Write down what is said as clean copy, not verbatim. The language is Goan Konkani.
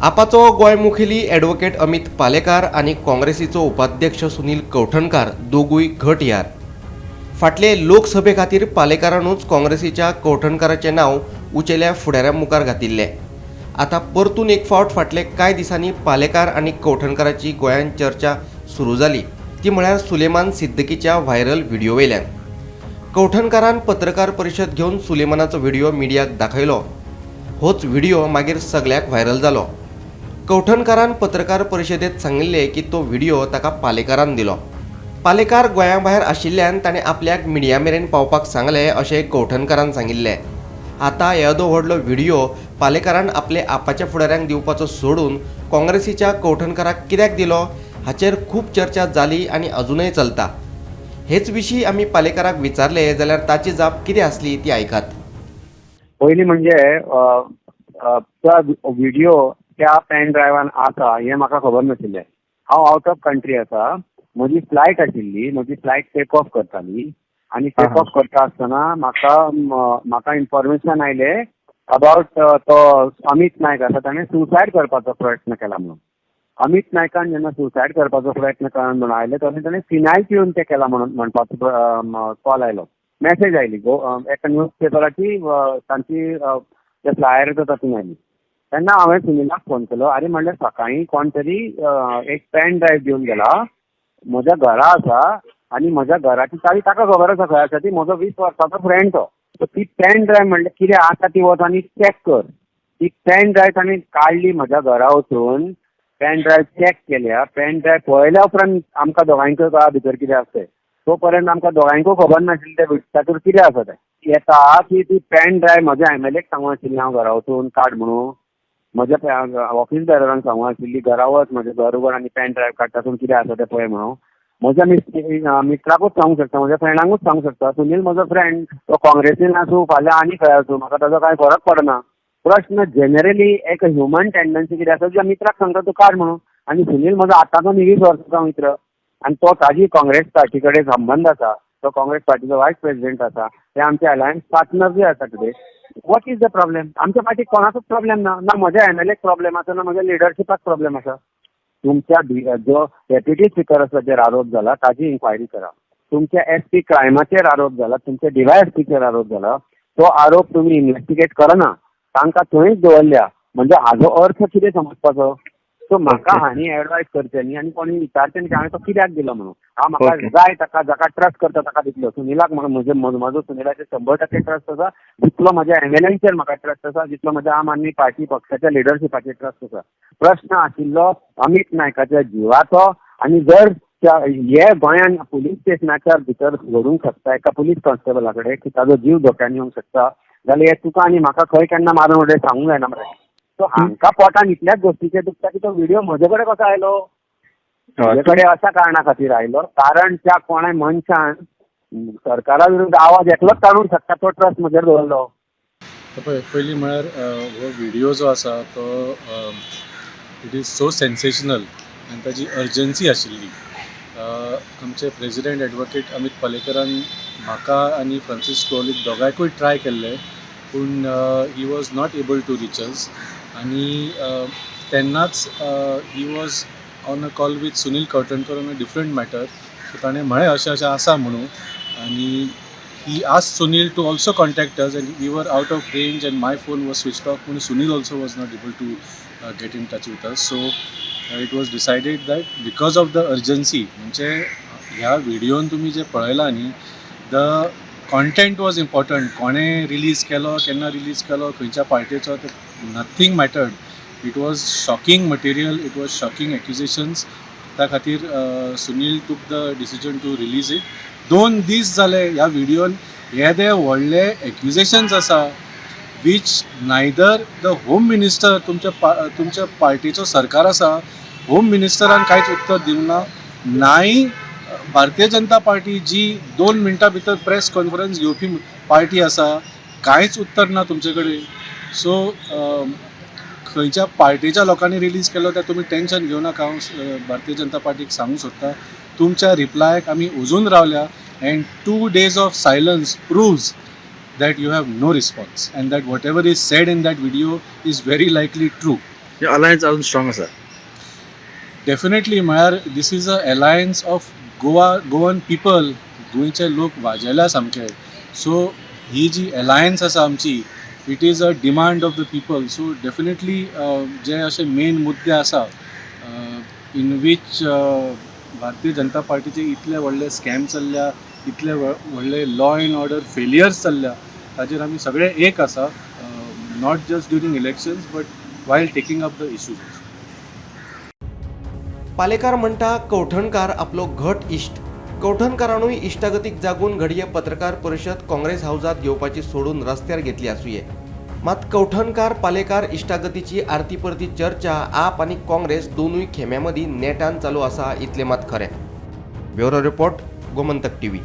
आपाचो गोंय मुखेली ॲडव्होकेट अमित पालेकार आनी काँग्रेसीचो उपाध्यक्ष सुनील कवठणकार दोगूय घट यार. फाटले लोकसभे खातीर पालेकारानूच काँग्रेसीच्या कवठणकाराचें नांव उंचेल्या फुडाऱ्यां मुखार घातिल्लें. आतां परतून एक फावट फाटले कांय दिसांनी पालेकार आनी कवठणकाराची गोंयांत चर्चा सुरू जाली ती म्हळ्यार सुलेमान सिद्दीकीच्या व्हायरल व्हिडिओ वयल्यान. कवठणकारान पत्रकार परिशद घेवन सुलेमानाचो व्हिडिओ मिडियाक दाखयलो. होच व्हिडिओ मागीर सगल्याक व्हायरल जालो. कवठणकारान पत्रकार परिशदेंत सांगिल्लें की तो व्हिडिओ ताका पालेकारान दिलो. पालेकार गोंया भायर आशिल्ल्यान ताणें आपल्याक मिडिया मेरेन पावपाक सांगलें अशें कवठणकारान सांगिल्लें. आतां येदो व्हडलो व्हिडिओ पालेकारान आपले आपाच्या फुडाऱ्यांक दिवपाचो सोडून काँग्रेसीच्या कवठणकाराक कित्याक दिलो हाचेर खूब चर्चा जाली आनी अजूनय चलता. हेच विशीं आमी पालेकाराक विचारले जाल्यार ताची जाप कितें आसली ती आयकात. पयलीं म्हणजे तो व्हिडिओ त्या पेन ड्रायव्हान आसा हें म्हाका खबर नाशिल्लें. हांव आवट ऑफ कंट्री आसा. म्हजी फ्लायट आशिल्ली, म्हजी फ्लायट टेक ऑफ करताली आनी टेक ऑफ करता आसतना म्हाका इन्फॉर्मेशन आयलें अबावट तो अमीत नायक आसा ताणें सुसायड करपाचो प्रयत्न केला म्हणून. अमीत नायकान जेन्ना सुसायड करपाचो प्रयत्न केला म्हणून आयलें तेन्ना ताणें फिनायल पिवन तें केलां म्हणून म्हणपाचो कॉल आयलो, मॅसेज आयली. गो एका न्यूज पेपराची तांची ते फ्लायर येता तातूंत आयली. तेन्ना हांवें सुनिलाक फोन केलो. आरे म्हणलें, सकाळीं कोण तरी एक पेन ड्रायव्ह दिवन गेला, म्हज्या घरा आसा आनी म्हज्या घराची चावी ताका खबर आसा खंय आसा ती. म्हजो 20 वर्सांचो फ्रेंड तो. सो ती पेन ड्रायव्ह म्हणलें कितें आसा ती वच आनी चॅक कर. ती पेन ड्रायव्ह ताणें काडली म्हज्या घरा वचून. पेन ड्रायव्ह चॅक केल्या. पेन ड्रायव्ह पळयल्या उपरांत आमकां दोगांयकूय कळ्ळां भितर कितें आसा तें. तो पर्यंत आमकां दोगांयकूय खबर नाशिल्लें तें तातूंत कितें आसा तें. येता की ती पेन ड्रायव्ह म्हज्या एमएलएक सांगूं आशिल्ली हांव घरा वचून काड म्हणून, म्हज्या ऑफिस बेररांक सांगूं आशिल्ली घरा वच, म्हजें घर उगड आनी पेन ड्रायव्ह काड, तातूंत कितें आसा तें पळय म्हणून. म्हज्या मित्राकूच सांगूंक शकता, म्हज्या फ्रेंडांकूच सांगूंक शकता. सुनील म्हजो फ्रेंड, तो काँग्रेसीन आसूं फाल्यां आनी खंय आसूं, म्हाका ताजो कांय फरक पडना. प्रश्न जनरली एक ह्युमन टेंडन्सी कितें आसा, तुज्या मित्राक सांगता तूं काड म्हणून. आनी सुनील म्हजो आतांचो न्ही, 20 वर्सांचो मित्र आनी तो ताजी काँग्रेस पार्टी कडेन संबंद आसा. तो काँग्रेस पार्टीचो वायस प्रेसिडेंट आसा. ते आमचे अलायन्स पार्टनर्सूय आसा. Today what is the problem? आमच्या पार्टीक कोणाकूच प्रॉब्लेम ना. ना म्हज्या एमएलएक प्रॉब्लेम आसा, ना म्हज्या लिडरशिपाक प्रॉब्लेम आसा. तुमच्या जो डेप्युटी स्पिकर आसा ताचेर आरोप जाला ताजी इन्क्वायरी करा. तुमच्या एस पी क्रायमाचेर आरोप जाला, तुमच्या डीवायएसपीचेर आरोप जाला, तो आरोप तुमी इन्वेस्टिगेट करना, तांकां थंयच दवरल्या. म्हणजे हाजो अर्थ कितें समजपाचो? सो म्हाका हांणी एडवायज करचें न्ही आनी कोणी विचारचें न्ही की हांवें तो कित्याक दिलो म्हणून. हांव म्हाका जाय ताका, जाका ट्रस्ट करता ताका दितलो. सुनिलाक म्हाका म्हजे म्हजो सुनिलाचेर 100% ट्रस्ट आसा, जितलो म्हज्या एमएलएंचेर म्हाका ट्रस्ट आसा, जितलो म्हज्या आम आदमी पार्टी पक्षाच्या लिडरशिपाचेर ट्रस्ट आसा. प्रश्न आशिल्लो अमीत नायकाच्या जिवाचो. आनी जर हे गोंयान पुलीस स्टेशनाच्या भितर घडूंक शकता एका पुलीस कॉन्स्टेबला कडेन की ताजो जीव धोक्यान येवंक शकता जाल्यार हे तुका आनी म्हाका खंय केन्ना मारून उडय सांगूंक जायना मरे. सो हांकां पोटान इतल्याच गोश्टीचें दुखता की तो व्हिडिओ म्हजे कडेन कसो आयलो. म्हजे कडेन अशा कारणा खातीर आयलो कारण त्या कोणाय मनशान सरकारा विरुद्ध आवाज एकलोच काडूंक शकता तो ट्रस्ट म्हजेर दवरलो. पळय, पयलीं म्हळ्यार हो व्हिडियो जो आसा तो it is so sensational आनी ताजी अर्जन्सी आशिल्ली. आमचे प्रेजिडेंट एडवोकेट अमीत पालेकरान म्हाका आनी फ्रांसीस कोलीक दोगांयकूय ट्राय केल्ले, पूण he was not able to reach us. आनी तेन्नाच he was on a call with Sunil Kavthankar on a different matter. So ताणें म्हळें अशें अशें आसा म्हणून आनी he asked Sunil to also contact us and we were out of range and my phone was switched off, म्हणून Sunil also was not able to get in touch with us. So it was decided that because of the urgency, म्हणजे ह्या व्हिडियोन तुमी जे पळयला न्ही, the content was important. कोणें रिलीज केलो, केन्ना रिलीज केलो, खंयच्या पार्टेचो ते, nothing mattered. It was shocking material, it was shocking accusations. त्या खातीर Sunil took the decision to release it. 2 दीस जाले, ह्या व्हिडियोन येदे व्हडले एक्युजेशन्स आसा, which neither the home minister, तुमच्या पार्टीचो सरकार आसा, होम मिनिस्टरान कांयच उत्तर दिवंक ना. नाय भारतीय जनता पार्टी जी 2 मिनटां भितर प्रेस कॉन्फरन्स घेवपी पार्टी आसा, कांयच उत्तर ना तुमचे कडेन. सो खंयच्या पार्टीच्या लोकांनी रिलीज केलो तें तुमी टेंशन घेवं नाका. हांव भारतीय जनता पार्टीक सांगूंक सोदता, तुमच्या रिप्लायक आमी अजून रावल्या and 2 days of silence proves that you have no response and that whatever is said in that video is very likely true. Alliance अजून स्ट्रॉंग आसा. डेफिनेटली, म्हळ्यार this is a alliance of Goa, Goan people. गोंयचे लोक वाजेल्या सामके. सो ही जी अलायन्स आसा आमची, it is a demand of the people. So definitely जे अशे मेन मुद्दे आसा इन वीच भारतीय जनता पार्टीचे इतले व्हडले स्कॅम चल्ल्या, इतले व्हडले लॉ एंड ऑर्डर फेलियर्स चल्ल्या, ताजेर आमी सगळे एक आसा, not just during elections but while taking up the issues. Palekar म्हणटा, कवठणकार आपलो घट इश्ट. कवठणकारानूय इश्टागतीक जागून घडये पत्रकार परिशद काँग्रेस हावजात घेवपाची सोडून रस्त्यार घेतली आसुये. मात कवठणकार पालेकार इश्टागतीची आरती परती चर्चा आप आनी काँग्रेस दोनूय खेम्यां मदीं नेटान चालू आसा, इतलें मात खरें. Bureau report, Gomantak TV.